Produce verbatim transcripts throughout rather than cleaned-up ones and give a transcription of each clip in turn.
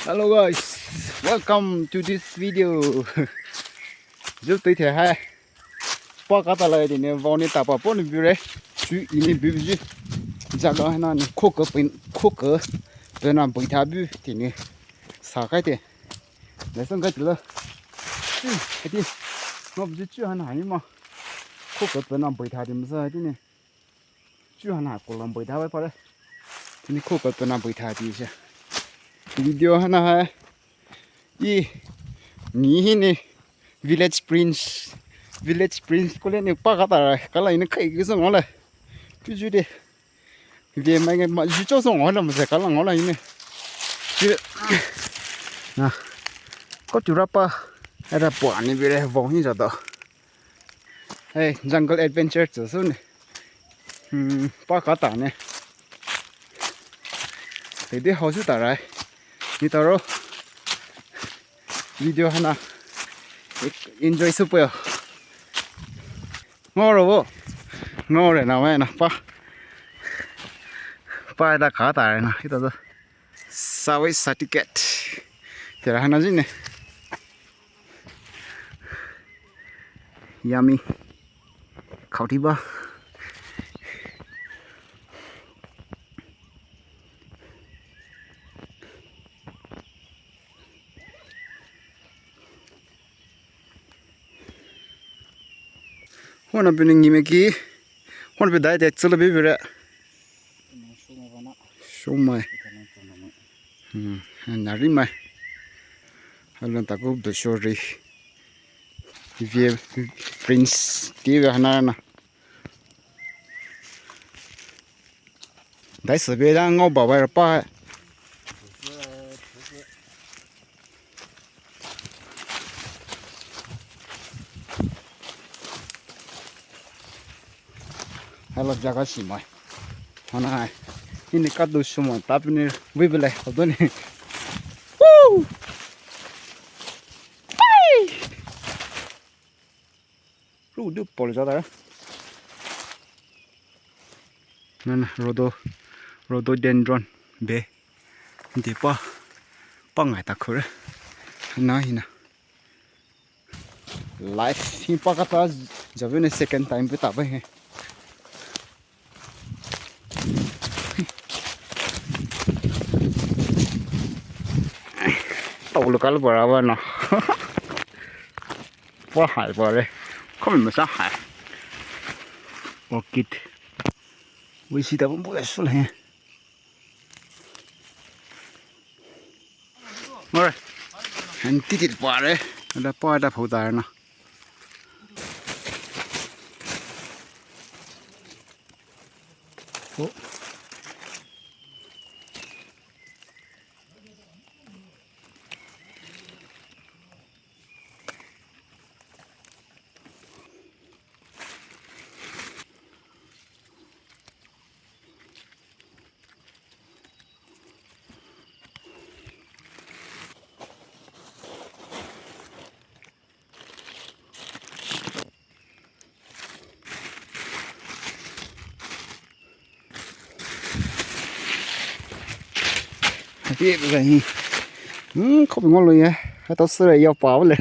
Hello guys, welcome to this video. Zhu tui the hai. Pa kata lai di ne vau ne tapa po ne bure. Chu ini bibi ju. Jaga na ne khoka pin khoka. Pena bui tha bu ti ne. Sa kai te. Lesson kai te la. Chu, ati. Ngo bu chu hana ni ma. Khoka pena bui tha di ma sa ti ne. Chu hana kolam bui tha bai pare. Ni khoka pena bui tha ti se. Video hana hai. I ni hi ni village prince. Village prince ko le ni pa kata ra. Kala ini khai ki song le. Chu chu de. Ve mai ngai ma ju cho song le ma se kala ngo la ini. Chu. Na. Ko chu ra pa. Era po ani bire vong hi ja do. Hey, jungle adventure chu su ne. Hmm, pa kata ne. Hey, de hao su ta rai. Ni taro. Video hana. Enjoy su po. Ngo ro bo. Ngo re na mai na pa. Pa da kata re na. Ito do. Sawi certificate. Tera hana jine. Yummy. Khauti ba. Hona bini ngime ki. Hona bi dai te tsula bi bire. Shomai. Hmm, nari mai. Halon taku bishori. Vie prince ti ve hana na. Dai se be dang ngau ba bai pa. Hello, jaga si mai. Hana hai. Ini kadu sumo tapi ni bibele hodo ni. Woo! Hey! Ru du pol jada. Nana rhodo, rhododendron be. Depa pa ngai ta khure. Na hina. Life hi pa kata jabe ne second time pe ta ba he. Tau lo kal bara ba na. Pa hai ba re. Kami masa hai. Orchid. Wei si ta bun bu ya sul he. More. Han titit pare. Ada pa ada phau tar na. Oh. Happy, happy. Hmm, kau ngolo ya. Atau sura ya pa le.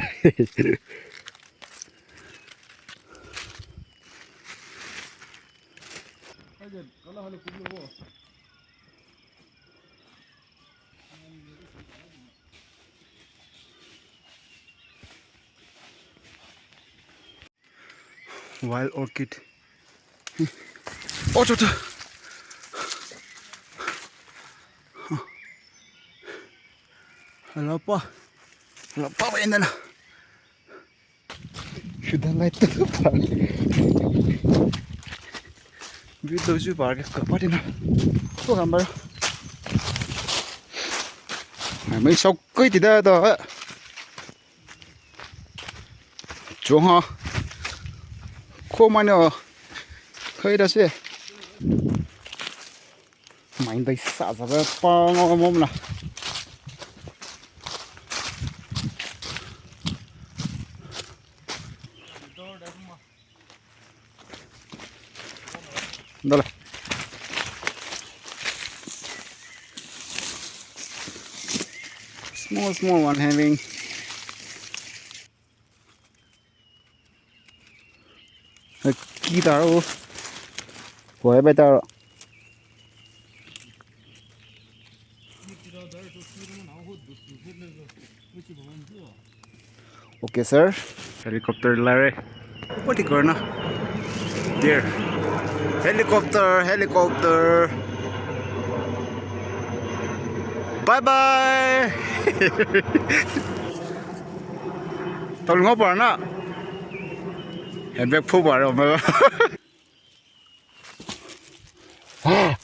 Wild orchid. Oh, to, to. Hello, pa. Hello, pa, wait, no. Should I light the fire? View to view park ka pa dina. Ko gambar. Mai sok koi ti da da. Chong ha. Ko mane o. Kai da se. Mai dai sa sa ba pa ngo mo na. Dale. Small, small one having. Ki taro. Why better? Okay, sir. Helicopter lare. What you gonna? There. Helicopter, helicopter. Bye bye. Tol ngo par na. He bek phu par ma. Ah.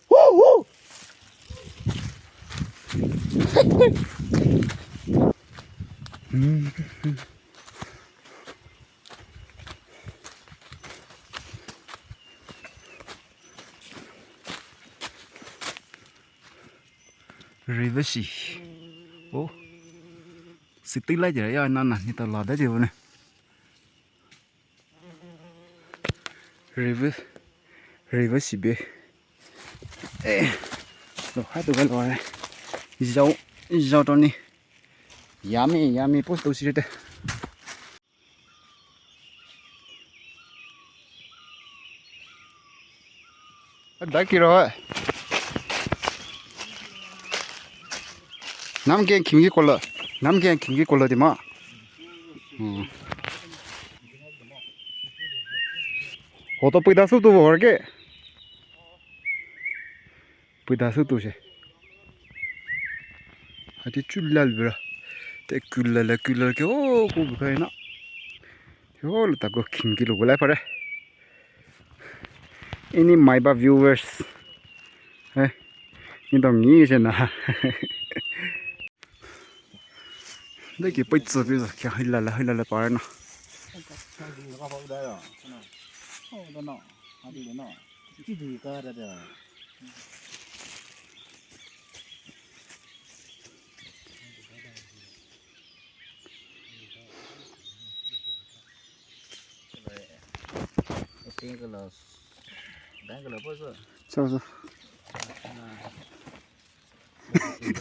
Woo, woo. River shi. Oh. Sitila jira ya na na ni ta la da je ne. River, river shi be. Eh. Lo ha to ga lo ne. Zao, zao to ni. Yummy, yummy, post to shi te. Daki ro. Nam ke khimki kola. Nam ke khimki kola di ma. Hmm. Hoto pida su tu vor ke. Pida su tu she. Hati chulal bra. Te kulal kulal ke o ko bukai na. Yo lo ta ko khimki lo bulai pare. Any my ba viewers. Eh. Ni dong ni she na. Deki pei tsu pei tsu kia hilala hilala par na. So, so.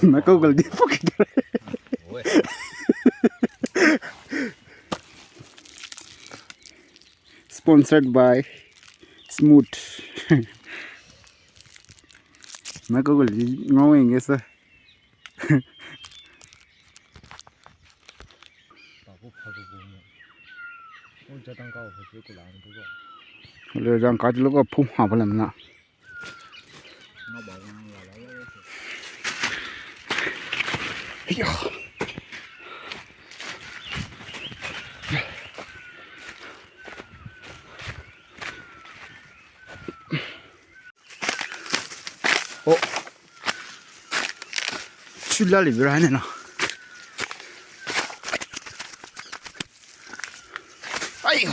Nako gol di pocket. Sponsored by Smooth. Nako gol di ngawing esa. Le jang ka lo ko phum ha ba lam na. Oh. Chula le bira ne na. Ayo.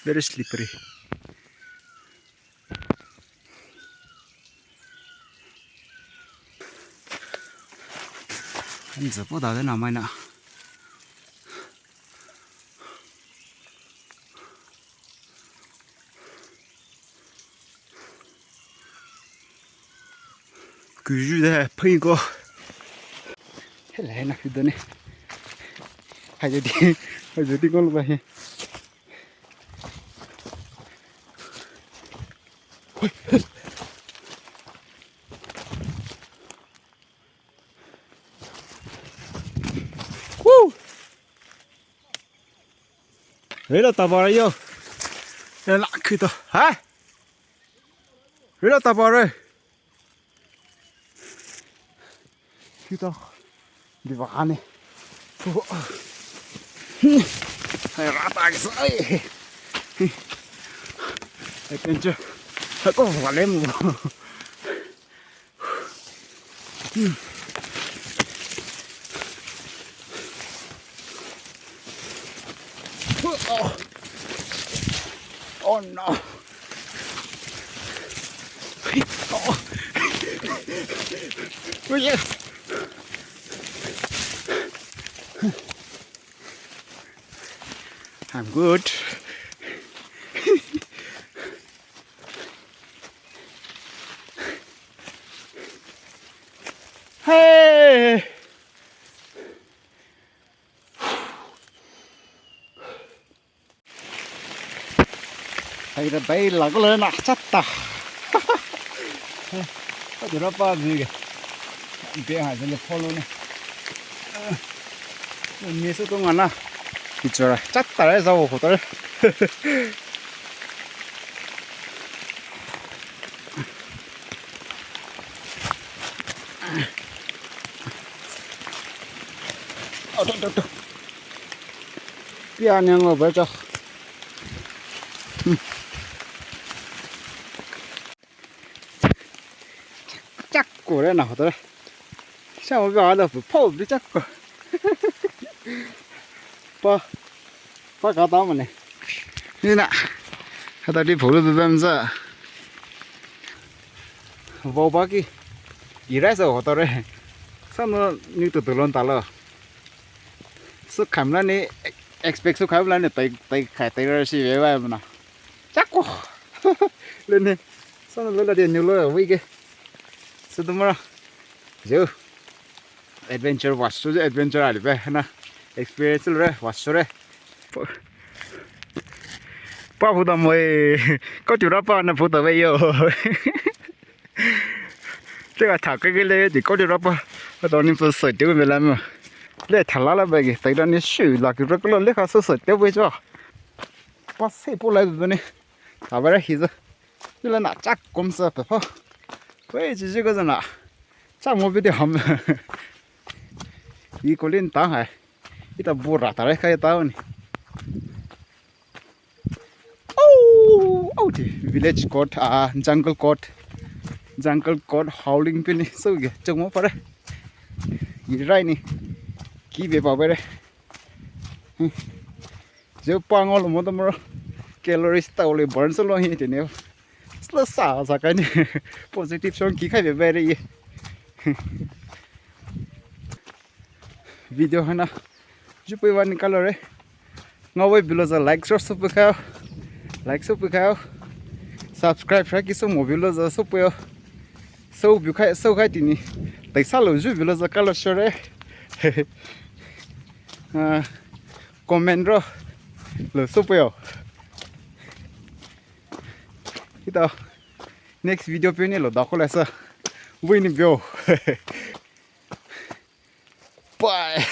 Very slippery. Nze po da de na mai na. Kuju de phi ko. Hele na kudo ne. Hayo di, hayo di ko lo ba he. Woo! Relo tapare yo. Relo khito. Ha? Relo tapare. Khito. Di bahane. Hai rata kisa. Ai. Ai kenche. Hako valem. Oh. Oh no. Oh. Oh, yes. I'm good. Hey! Ai ra bai la ko le na chata. Ka ti ra pa zi ge. Be ha le follow ne. Ni su to ngana. Ki chora chata re za wo ko ta re. Oh, to, to, to. Pia ne ngo ba cha. Chak ko re na hoto re. Sa mo ba da pho bi chak ko. Pa. Pa ka ta mo ne. Ni na. Ka ta di pho lu bem za. Vo ba ki. Irai sa hoto re. Sa no ni tu tu lon ta lo. Su kham la ni expect su kham la ni tai tai khai tai ra si ve ba mo na. Chako. Lene. Sana lola dia nyulo wige. Sudumara. Jo. Adventure was so adventure ali be na. Experience re was so re. Pa phuta mo e. Ko chura pa na phuta ve yo. Tega tha ke le di ko chura pa. Ka to ni phu so de me la mo. Le tha la la be ge. Tai da ni shu la ki ro ko le kha so so de ve jo. Pa se po lai be ne. Ka ba ra hi zo. Ni la na cha kom sa pe pho. Pe ji ji ko za na. Cha mo video ham. I ko lin ta hai. Ita bu ra ta re ka ta ni. Oh, oh, the village goat, ah, jungle goat. Jungle goat howling pe ni. So ge, chong mo pa re. Irai ni. Ki be pa be re. Hmm. Je pa ngo lo mo to mo ro. Calories ta ole burn so lo hi te ne. Slo sa sa ka ni. Positive shong ki khai be be re ye. Video hana. Ju pui wa ni ka lo re. Nga wei bilo za like share so pui khao. Like so pui khao. Subscribe share ki so mo bilo za so pui yo. So bu khai so khai ti ni. Tai sa lo ju bilo za ka lo share re. Ah, comment ro. Lo so pui yo. Ita next video pe ni lo da ko la sa. Wei ni bio. Bye.